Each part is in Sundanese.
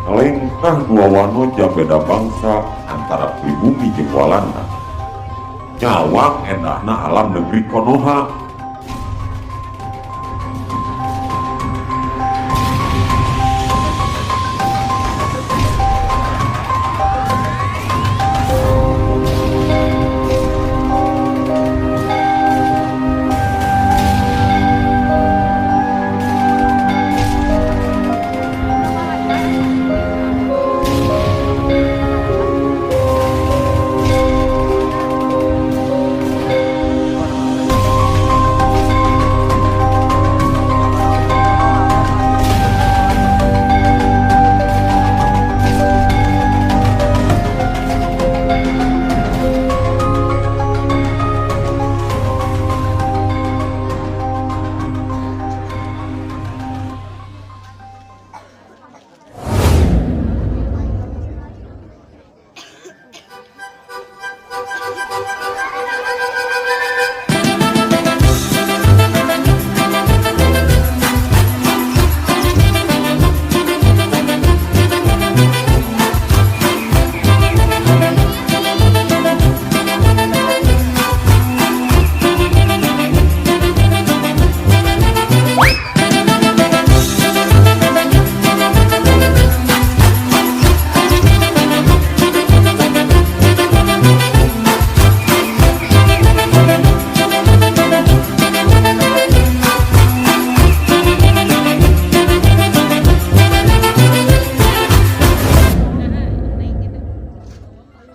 Ngalengkah dua wanoja beda bangsa antara pribumi jeung Walanda. Nyawang endahna alam negeri Konoha.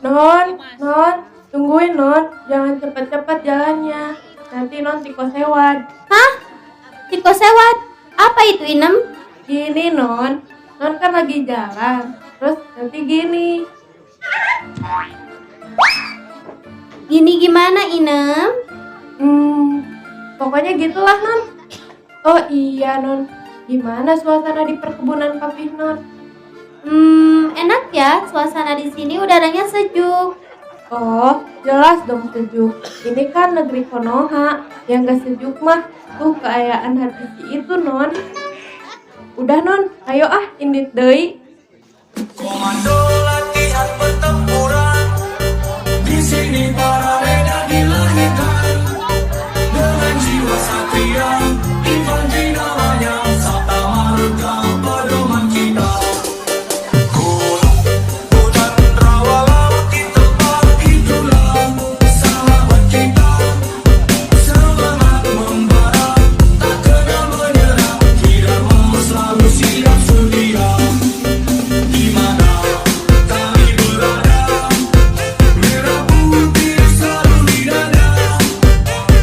Non, Non, tungguin Non, jangan cepat-cepat jalannya. Nanti Non tikosewad. Hah? Tikosewad? Apa itu, Inem? Gini Non, Non kan lagi jalan. Terus nanti gini. Gini gimana, Inem? Pokoknya gitulah Non. Oh iya Non, gimana suasana di perkebunan Papih Non? Enak ya, suasana di sini udaranya sejuk. Oh, jelas dong sejuk. Ini kan negeri Konoha, yang gak sejuk mah tuh keayaan hati si itu Non. Udah Non, ayo ah indit deui. Komando latihan pertempuran, di sini para reda dilahirkan dengan jiwa satria, infanteri namanya, Sapta Maruta pedoman kita. Gunung, hutan, rawa, laut di tempat itulah sahabat kita. Semangat membara, tak kenal menyerah, tidak mau selalu siap sedia. Di mana kami berada, merah putih selalu di dada.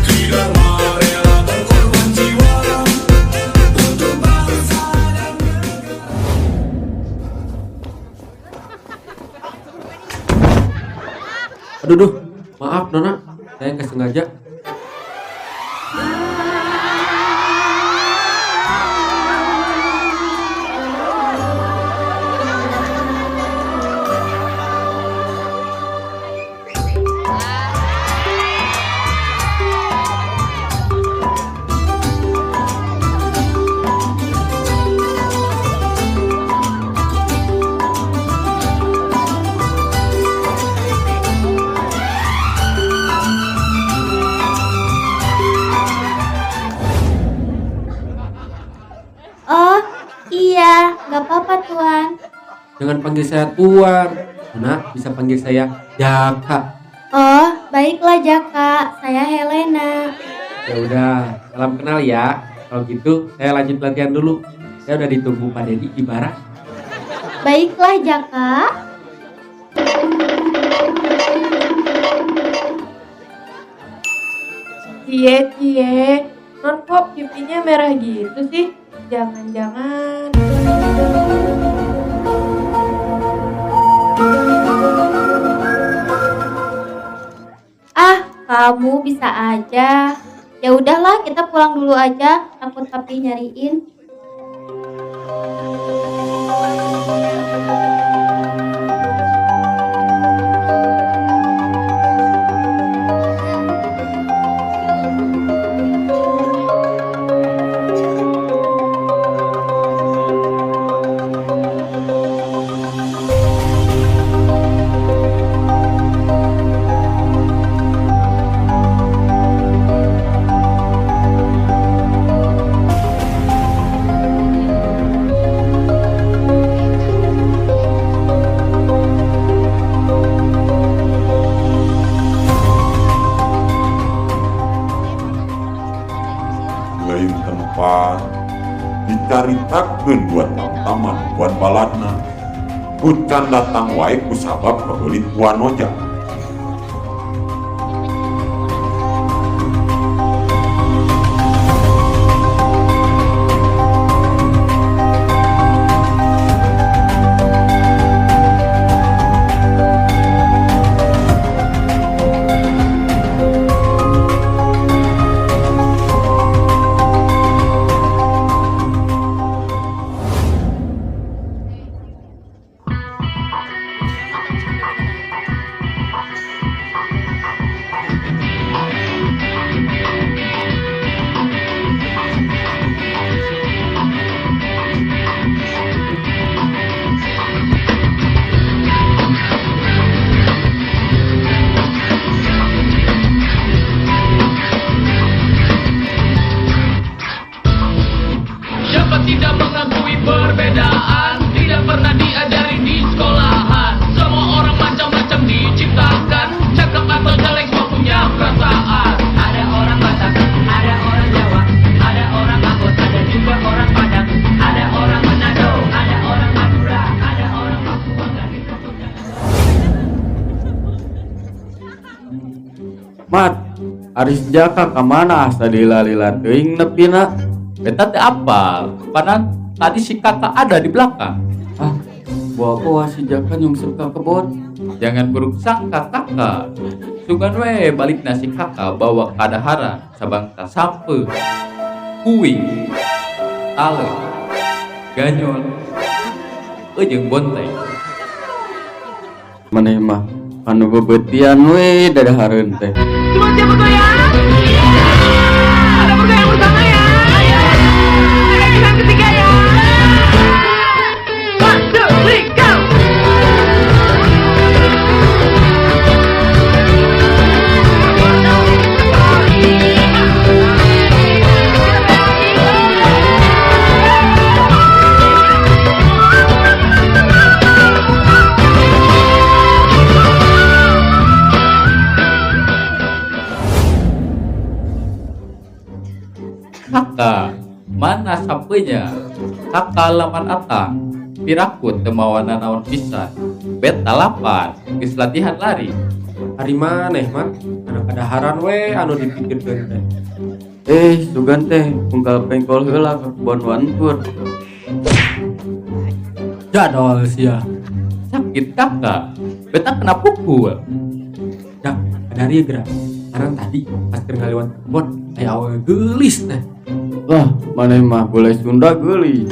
Tidak rela berkorban jiwa untuk bangsa dan negara. Aduh, duh, maaf Nona, saya nggak sengaja. Oh, iya, nggak apa-apa Tuan. Jangan panggil saya Tuan. Nona bisa panggil saya Jaka. Oh, baiklah Jaka, saya Helena. Ya udah, salam kenal ya. Kalau gitu, saya lanjut latihan dulu. Saya udah ditunggu Pak Deddy di barak. Baiklah Jaka. Cie, cie, Non kok pipinya merah gitu sih? Jangan-jangan. Ah, kamu bisa aja. Ya udahlah, kita pulang dulu aja. Takut papi nyariin. Nyiptakeun dua tamtaman buat baladna. Hujan datang wae kusabab kabelit Wanoja. Siapa tidak mengakui perbedaan, tidak pernah diajari di sekolahan. Semua orang macam-macam diciptakan, cakep atau jelek semua punya perasaan. Ada orang Batak, ada orang Jawa, ada orang Ambon, ada juga orang Padang, ada orang Manado, ada orang Madura, ada orang Papua, gadis Mat, ari si Jaka ka mana asa lila-lila teuing nepina? Beta teh apal, padahal tadi si kakak ada di belakang. Ah, bawa si Jaka nyungsep ka kebon. Jangan buruk sangka kakak. Sugan we balik nasi kakak bawa kadaharan sabangsa sampe, kuing, tale, ganyol, jeung bonteng. Maneh mah anu bebeutian we dadahareun teh. Semua siap bergoyang? Ada bergoyang bersama ya? Ada kisah ketiga ya? 1, 2, 3, go! Kakak, mana sampeunya? Kakak laman atang. Piraku teu mawa nanaon pisan. Beta lapar, geus latihan lari. Ari maneh Mat, anu kadaharan we anu dipikirkeun teh. Sugan teh pungkal pengkol heula ka kebon wantur. Jadol sia. Sakit kakak, beta kena pukul. Dak, kadari geura. Karena tadi pas keur ngaliwat ka kebon aya awewe geulis teh. Lah, maneh mah bule Sunda geulis.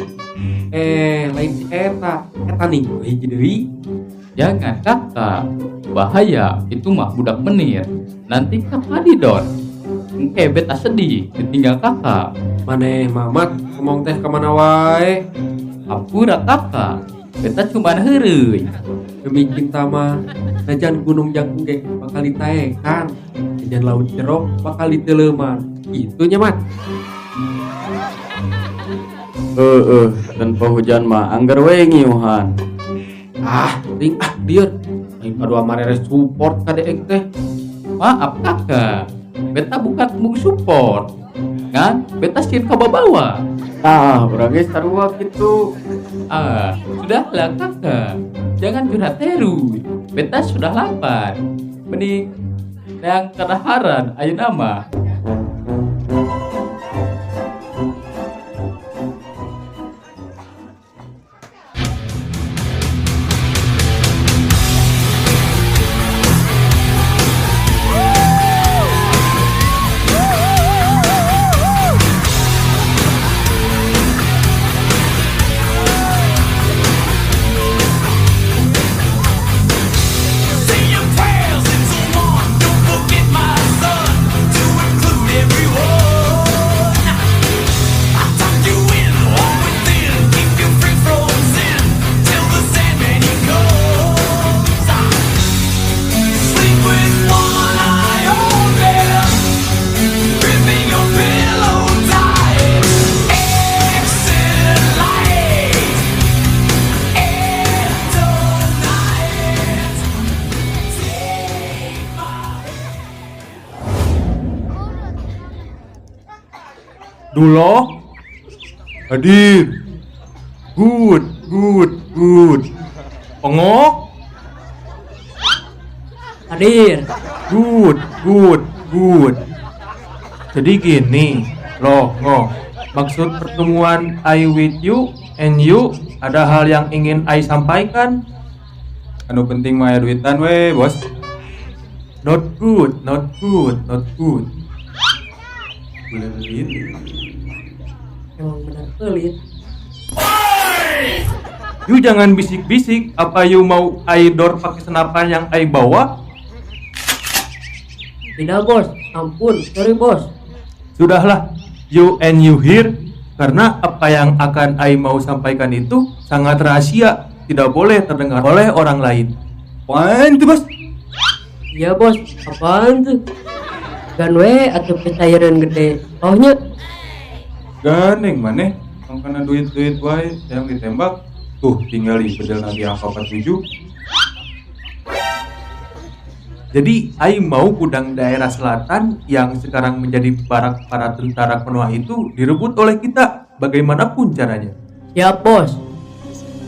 Lain si eta, eta nih hiji deui. Jangan kakak, bahaya itu mah budak menir. Nanti kakak didor. Engke beta sedih ditinggal kakak. Maneh Mamat ngomong teh kemana wae. Hampura kakak, beta cuma heureuy. Demi cinta mah, najan gunung jangkung ge bakal ditaekan, najan laut jerok bakal diteleuman. Itu nya Mat. Heeh, tanpa hujan mah angger we ngiuhan. Ah, ting ah lieur. Aing kadua marere support ka deek teh. Maaf kakak, beta bukan mung support. Ngan, beta sieun kababawa. Tah, urang ge sarua kitu. Ah, sudahlah kakak. Jangan curhat terus. Beta sudah lapar. Mending yang kadaharan ayeuna mah. Say your prayers, it's a one. Don't forget my son, to include everyone. I tuck you in, all within, keep you free from sin till the Sandman he comes. Sleep with one eye open, gripping your pillow tight. Exit light, enter night. Take my Dulo. Hadir. Good, good, good. Pongok. Hadir. Good, good, good. Jadi gini, loh, ngoh. Maksud pertemuan I with you and you ada hal yang ingin I sampaikan. Anu penting mah aya duitan we, bos. Not good, not good, not good. Pelit. Emang benar pelit. You jangan bisik-bisik, apa you mau I door pakai senapan yang I bawa? Tidak bos, ampun, sorry bos. Sudahlah, you and you here, karena apa yang akan I mau sampaikan itu sangat rahasia, tidak boleh terdengar oleh orang lain. Apaan tuh, bos? Iya bos, apaan tuh? Gan we atuh cairan gede. Oh nya. Gandeng maneh, mangkana duit-duit wae yang ditembak. Tuh tinggali bedel lagi angka 47. Jadi, I mau gudang daerah selatan yang sekarang menjadi barak para tentara Konoha itu direbut oleh kita, bagaimanapun caranya. Siap bos.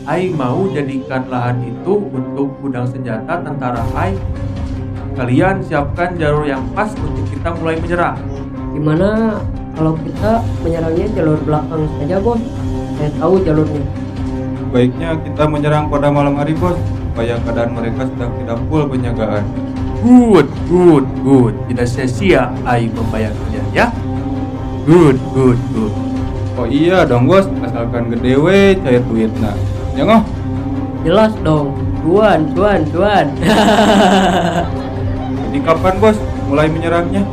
I mau jadikan lahan itu untuk gudang senjata tentara I. Kalian siapkan jalur yang pas untuk kita mulai menyerang. Gimana kalau kita menyerangnya jalur belakang saja bos? Saya tahu jalurnya. Baiknya kita menyerang pada malam hari, bos, supaya keadaan mereka sedang tidak full penjagaan. Good, good, good. Tidak sia-sia I membayar kalian ya. Good, good, good. Oh iya dong, bos, asalkan gede we cair duitna. Ya ngoh. Jelas dong. Cuan, cuan, cuan. Jadi kapan, bos, mulai menyerangnya?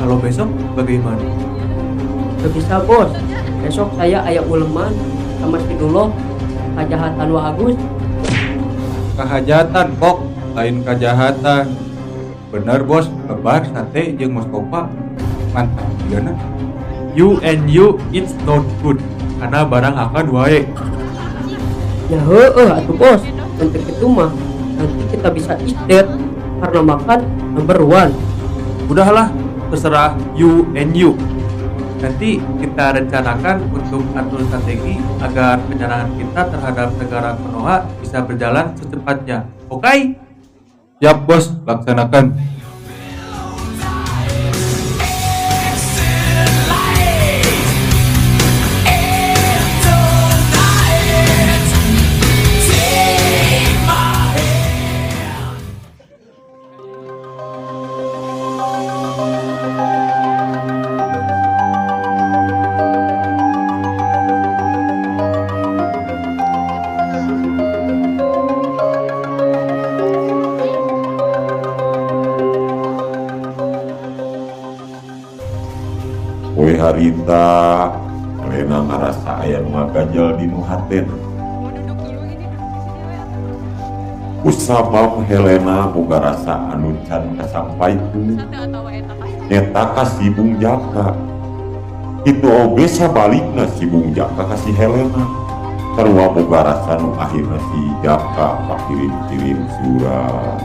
Kalau besok bagaimana? Gak bisa bos. Besok saya ayah uleman sama si Duloh kajahatan Wa Agus. Kahajatan kok, lain kajahatan. Bener bos, lebar sate jeung Moskopa. Mantap gimana? You and you it's not good. Karena barang akan wae. Ya heueuh atuh bos. Untuk itu mah nanti kita bisa isdet karena makan number one. Udahlah, terserah you and you. Nanti kita rencanakan untuk atur strategi agar penyerangan kita terhadap negara Konoha bisa berjalan secepatnya. Oke? Siap bos, laksanakan. Poe harita Helena ngarasa aya nu ngaganjel dinu hatena. Kusabab Helena boga rasa anu can kasampaikeun nyeta ka si Bung Jaka. Kitu oge sabalikna si Bung Jaka ka si Helena. Sarua boga rasa nu akhirna si Jaka pakirim-kirim surat.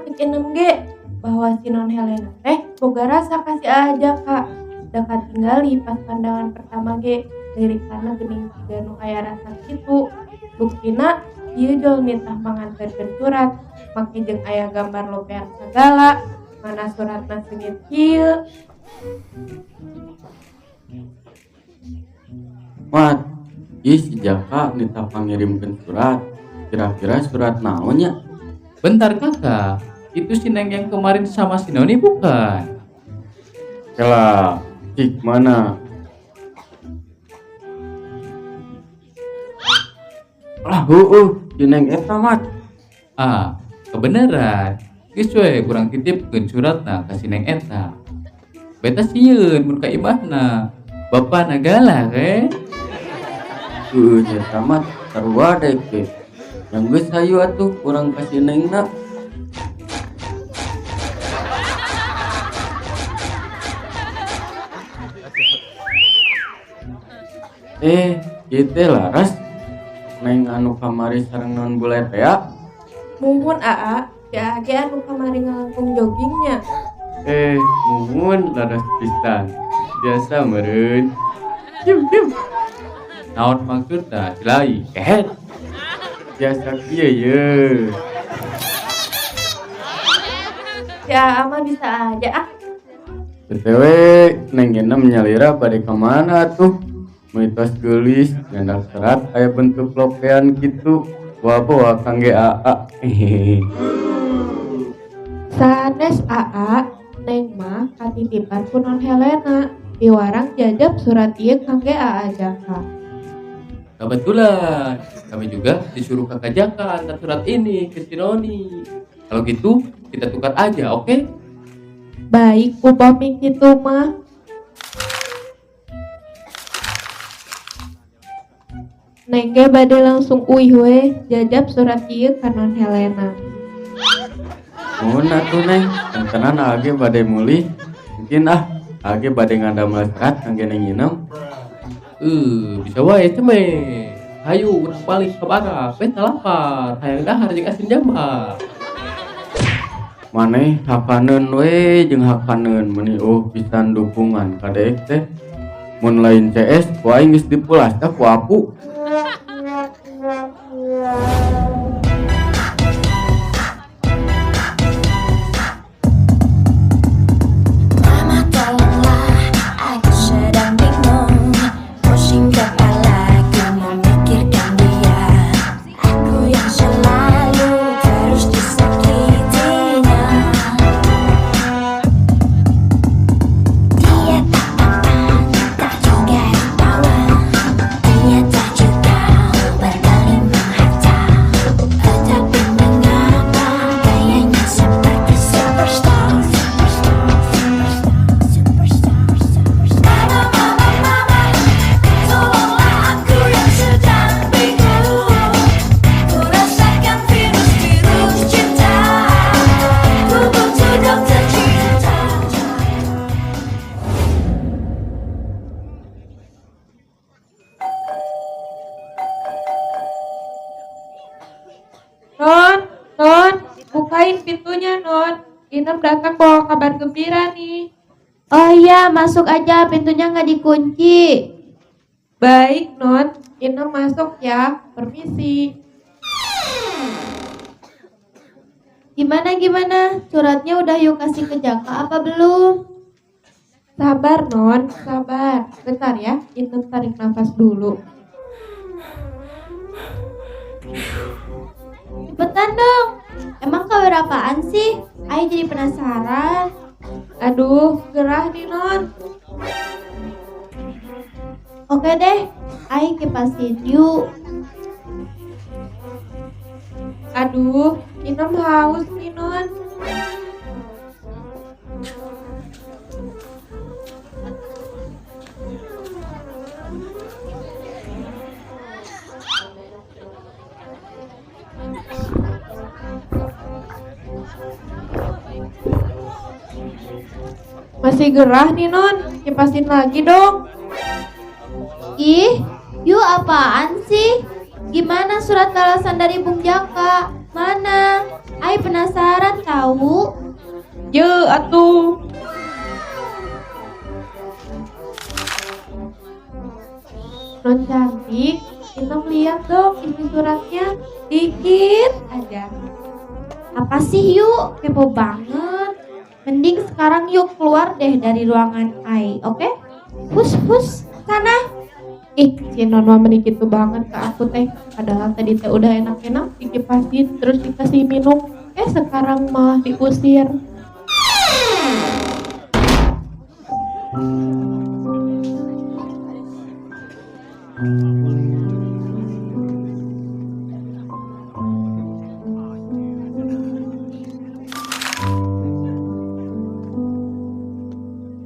Cek Inem ge bahwa si Non Helena teh boga rasa ka si Aa Jaka. Da katinggali pas pandangan pertama ge lirikana geuning siga nu aya rasa kitu. Buktina ieu jol nitah manganterkeun surat make jeung aya gambar lopean sagala, mana suratna seungit kieu. Mat, ih si Jaka nitah pangirimkeun surat. Kira-kira surat naon nya? Bentar kakak, itu si Neng yang kemarin sama si Noni bukan? Kela, cik mana? Lah, heueuh, si Neng eta mat. Ah, kebenaran. Geus we kurang titipkeun suratna ka si Neng eta. Beta sieun mun ka imahna. Bapak nagala eh. Heueuh nya mat, sarua dek ge. Yang geus hayu atuh kurang ka si Nengna. Ieu teh laras Neng anu kamari sareng non bule teh ya? Muhun Aa, si Aa ge anu kamari ngalangkung joggingnya. Muhun laras pisan. Biasa meureun. Cium, cium. Naon maksudna silai? Kehet. Biasa kieu ye. Si Aa mah bisa aja ah. BTW Neng Gena menyalira bade ka mana atuh? Mitos geulis, nyandak serat aya bentuk lopean kitu. Bawa-bawa kangge Aa. Hehehe. Sanes Aa, Neng mah katitipan ku Non Helena. Piwarang jajab surat ieu kangge Aa Jaka. Kebetulan, kami juga disuruh kakak Jaka antar surat ini ke si Noni. Kalau gitu, kita tukar aja, oke? Baik, upami kitu mah. Neng ge bade langsung uih we, jajab surat ieu ka Non Helena. Nuhun atuh Neng, kantenan Aa ge bade mulih. Mungkin ah, Aa ge bade ngadamel serat kangge Neng Inem. Bisa wae ceme. Hayu urang balik ka barak, beta lapar, hayang dahar jeung asin jambak. Maneh hakaneun we jeung hakaneun meuni eueuh pisan dukungan ka deek teh. Mun lain CS ku aing geus dipulas tah ku Apu. Mama tolonglah, aku sedang bingung. Pusing kepalaku memikirkan dia. Aku yang selalu terus disakitinya. Dia tak tampan, tak juga rupawan. Dia tak juga bergelimang harta. Tetapi mengapa gayanya seperti superstar? Superstar, superstar, superstar. Mama, mama, mama, tolonglah aku yang sedang bingung. Ku rasakan virus-virus cinta. Ku butuh dokter cinta. Non, Non, bukain pintunya Non. Inem datang bawa kabar gembira nih. Oh iya, masuk aja, pintunya nggak dikunci. Baik, Non. Inem masuk ya. Permisi. Gimana gimana? Suratnya udah yuk kasih ke Jaka apa belum? Sabar, Non. Sabar. Bentar ya, Inem tarik nafas dulu. Cepetan dong. Emang kabar apaan sih? Ayo jadi penasaran. Aduh, gerah nih, Non. Oke deh, ayo kipasin yuk. Aduh, Inem haus nih, Non. Masih gerah nih, Non. Kipasin lagi dong. Ih, yuk apaan sih? Gimana surat balasan dari Bung Jaka? Mana? Ai penasaran tahu? Ye atuh. Non cantik, Inem lihat dong isi suratnya dikit aja. Apa sih yuk? Kepo banget. Mending sekarang yuk keluar deh dari ruangan Ai, oke? Hus hus, sana. Ih, si Non mah meni gitu banget ke aku teh. Padahal tadi teh udah enak-enak dikipasin terus dikasih minum. Sekarang malah diusir.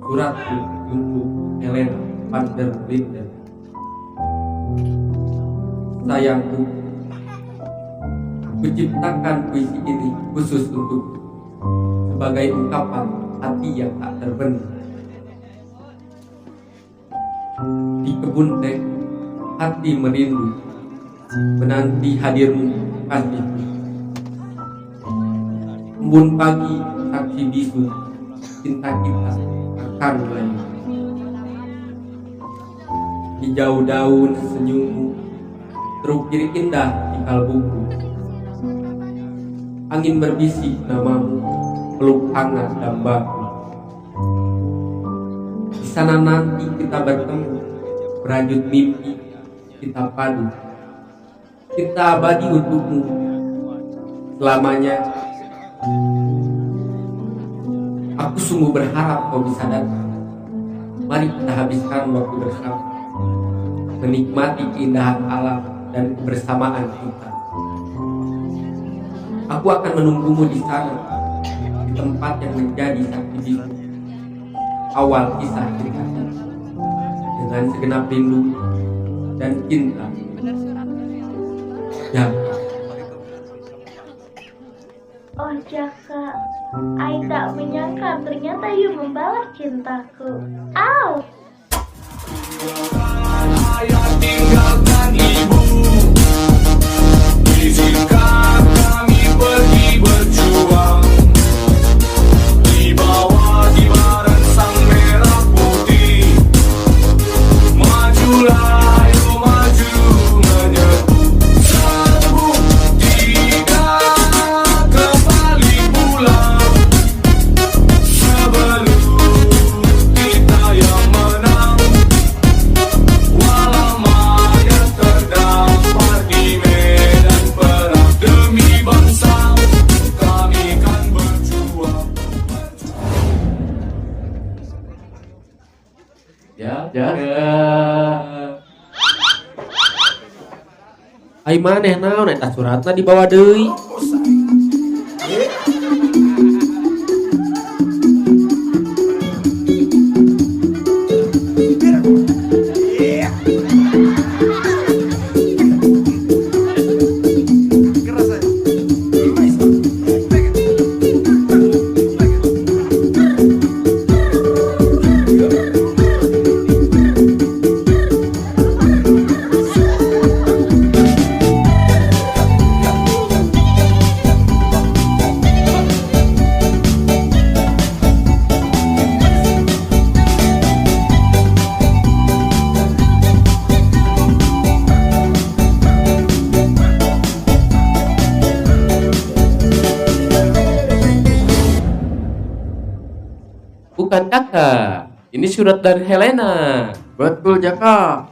Suratku untuk Helena van der Linden. Sayangku, kuciptakan puisi ini khusus untukmu sebagai ungkapan hati yang tak terbendung. Di kebun teh, hati merindu, menanti hadirmu kasihku. Embun pagi saksi bisu, cinta kita akan melayu. Hijau daun senyummu, terukir indah di kalbuku. Angin berbisik namamu, peluk hangat dambaku. Di sana nanti kita bertemu, berlanjut mimpi kita padu. Kita abadi untukmu selamanya. Aku sungguh berharap kau bisa datang. Mari kita habiskan waktu bersama, menikmati keindahan alam dan kebersamaan kita. Aku akan menunggumu di sana, di tempat yang menjadi saksi bisu awal kisah kita, dengan segenap rindu dan cinta. Ya. Oh Jaka, Ai tak menyangka ternyata you membalas cintaku. Au! Ayah tinggalkan ibu, izinkan kami pergi berjuang di bawah kibaran sang merah putih. Majulah, ayo maju menyerbu. Serbu tiga kembali pulang sebelum kita yang menang. Walau mayat terdampar di medan perang, demi bangsa kami kan berjuang. Ya, Ya. Ai maneh naon eta suratna dibawa deui? Bukan kakak, ini surat dari Helena. Betul Jaka.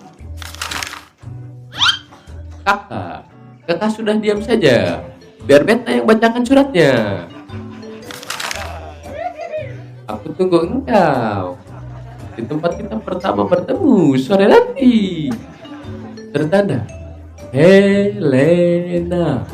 Kakak, kakak sudah diam saja. Biar beta yang bacakan suratnya. Aku tunggu engkau di tempat kita pertama bertemu sore nanti. Tertanda Helena.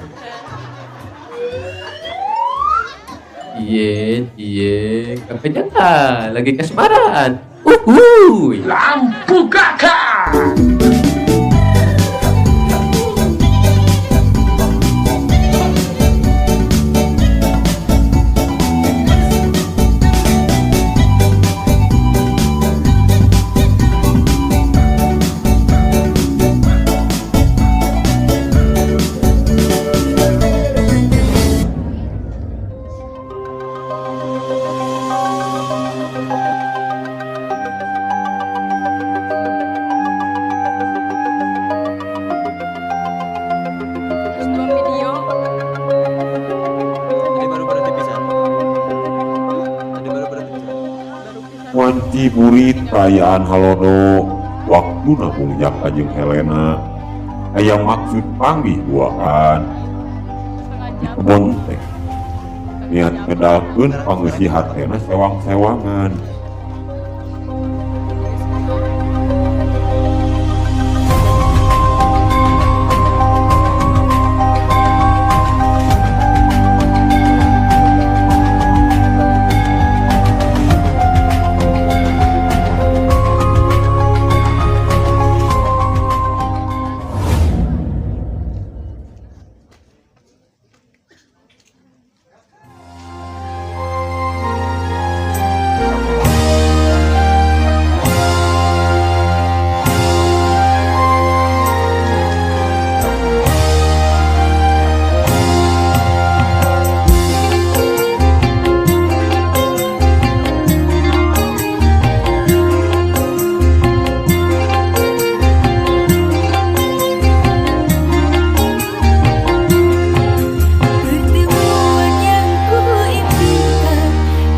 Iye, iye, kakak Jaka lagi kasmaran. Uhuy. Lampu kakak. Wanci burit kaayaan halodo waktuna Bung Jaka jeung Helena aya maksud panggih duaan di kebon teh niat ngedalkeun pangeusi hatena sewang-sewangan. Pertemuan yang ku impikan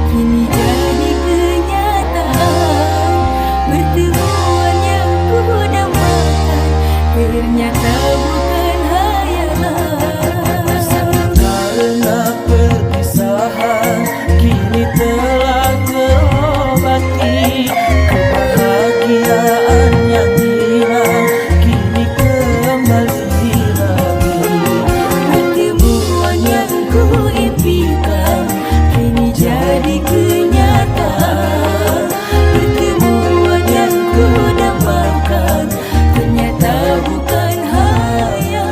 kini jadi kenyataan. Pertemuan yang ku dambakan ternyata bukan hayalan. Karena perpisahan kini telah terobati. Kebahagiaan yang hilang kini kembali lagi. Pertemuan yang ku impikan kini jadi kenyataan. Pertemuan yang ku dambakan ternyata bukan hayalan.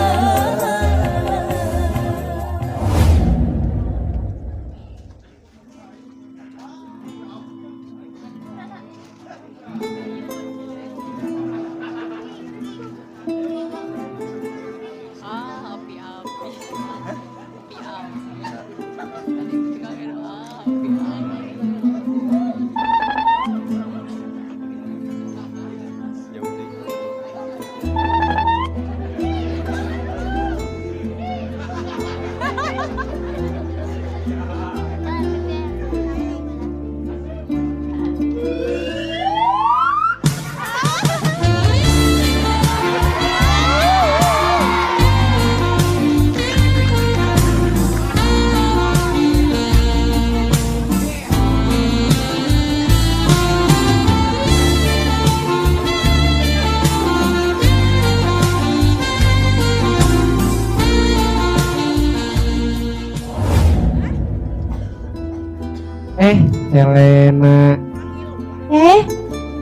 Helena.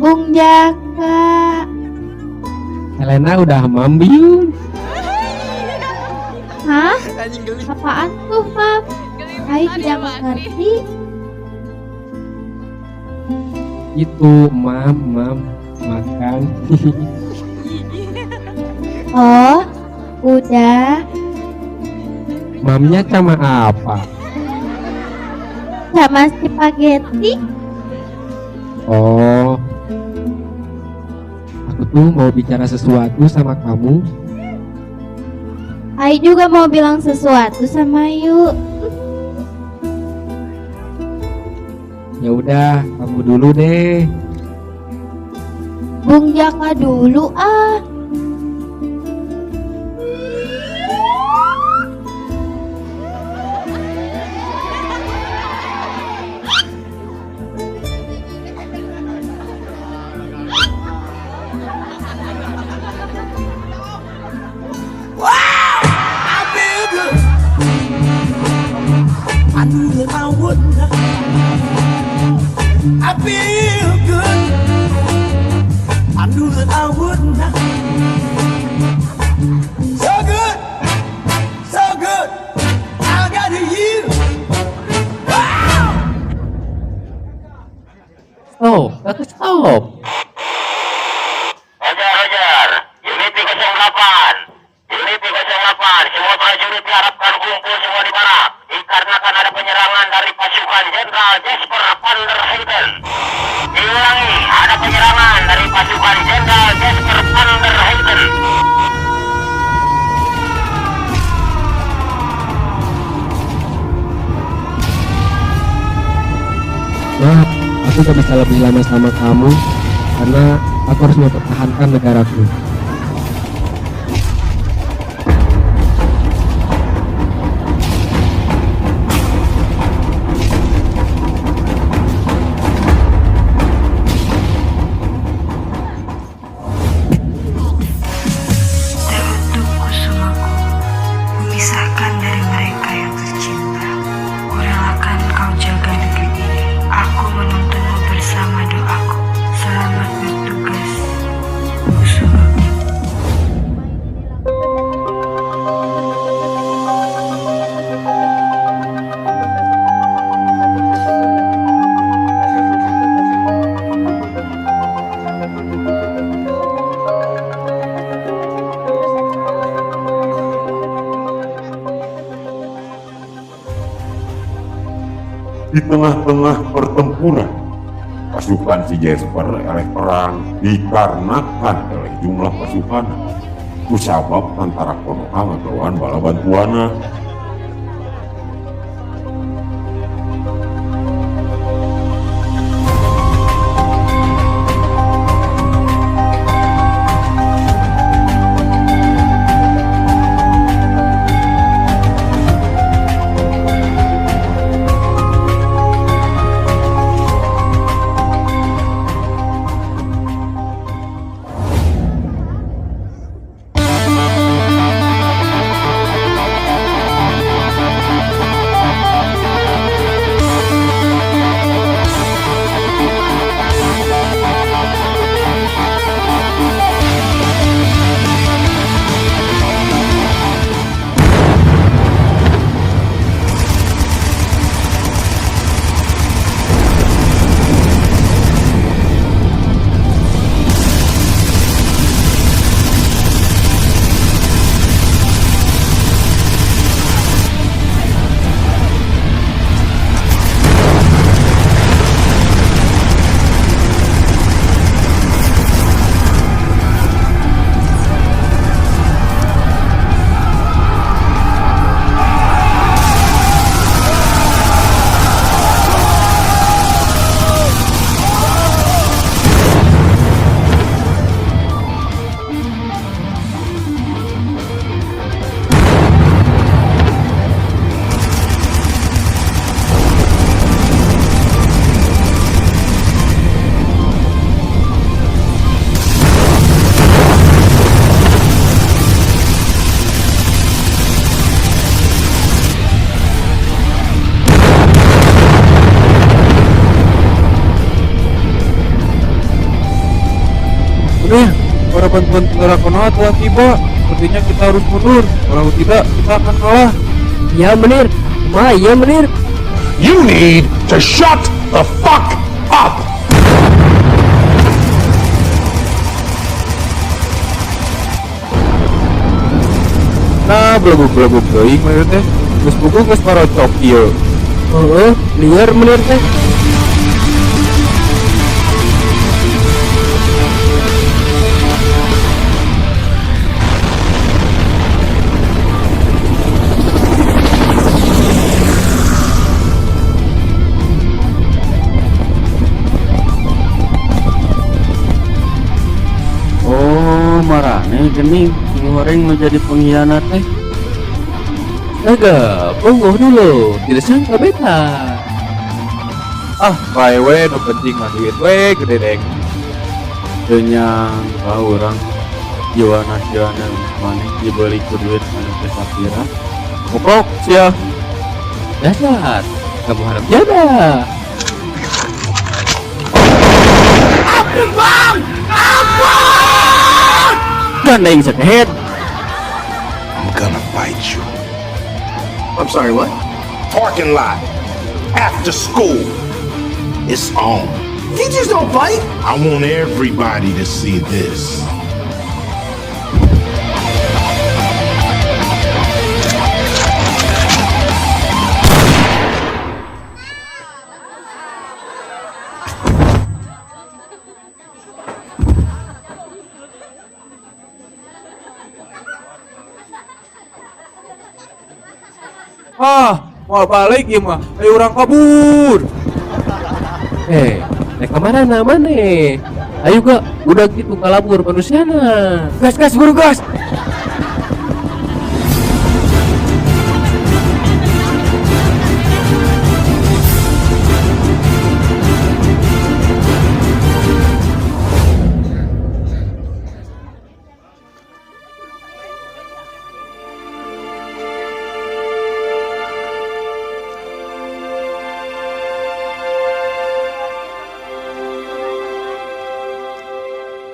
Bung Jaka. Helena udah mambiun. Hah? Apaan tuh, Mam? Ai tidak mengerti. Itu mam, mam makan. Oh, udah. Mamnya sama apa? Sama spaghetti. Oh, aku tuh mau bicara sesuatu sama kamu. Ai juga mau bilang sesuatu sama Yu. Ya udah, kamu dulu deh. Bung Jaka dulu ah. I feel good. I knew that I would not. I feel good. I knew that I would not. So good, so good. I got you. Wow! Stop, kata stop. Roger, unit 08. Unit 08, semua prajurit diharapkan kumpul semua di barak. Dikarenakan ada penyerangan dari pasukan Jenderal Jasper van der Heyden. Diulangi, ada penyerangan dari pasukan Jenderal Jasper van der Heyden. Wah, aku Aku gak bisa lebih lama sama kamu karena aku harus mempertahankan negaraku. Teruntuk kusumaku, memisahkan dari mereka yang tercinta. Kurelakan kau jaga negeri ini. Aku menuntunmu bersama doaku. Selamat bertugas, Kusumaku. Di tengah-tengah pertempuran, pasukan si Jasper eleh perang dikarenakan oleh jumlah pasukan. Kusabab tentara Konoha ngagawan bala bantuana. Menir, para bantuan tentara Konoha telah tiba. Sepertinya kita harus mundur. Kalau tidak, kita akan kalah. Ya Menir, ma iya Menir. You need to shut the fuck up! Nah, belebuk-belebuk teuing Menir teh. Geus buku geus marocok ieu. Heeh, liar Menir teh. Oh, marane gening goreng menjadi pengkhianat teh. Astaga, tunggu dulu, tidak sangka beta. Ah, bae we nu penting mah duit we gede deng. Teu nyangka urang jiwana-jiwana maneh dibeli ku duit anu teu sapira. Koprok sia. Dasar, kamu harap jaga. Ampun bang! Ampun! Gandeng sekehet. I'm gonna fight you. I'm sorry, what? Parking lot. After school. It's on. Teachers don't fight. I want everybody to see this. Ah, mau balik ieu mah. Ayo urang kabur. Rek kamarana maneh? Ayo ga, udah gitu kalabur manusiana. Gas gas buru gas.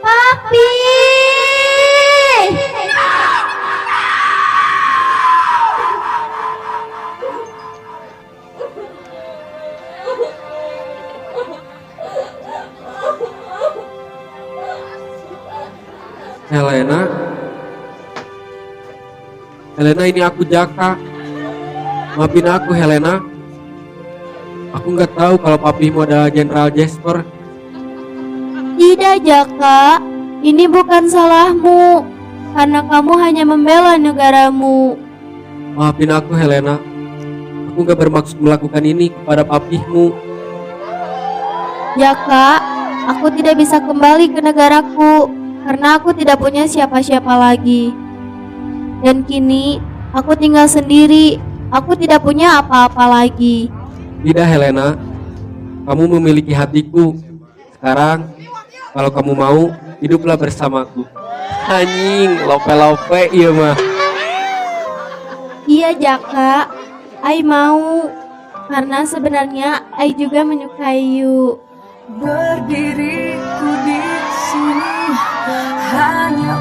Papi! Helena. Helena, ini aku Jaka. Maafin aku, Helena. Aku nggak tahu kalau papimu adalah Jenderal Jasper. Tidak, Jaka. Ini bukan salahmu. Karena kamu hanya membela negaramu. Maafin aku, Helena. Aku nggak bermaksud melakukan ini kepada papihmu. Jaka, aku tidak bisa kembali ke negaraku karena aku tidak punya siapa-siapa lagi. Dan kini aku tinggal sendiri. Aku tidak punya apa-apa lagi. Tidak, Helena. Kamu memiliki hatiku. Sekarang, kalau kamu mau, hiduplah bersamaku. Anjing, lope-lope iya mah. Iya, Jaka. Ai mau. Karena sebenarnya Ai juga menyukai Yu. Berdiriku di sini hanya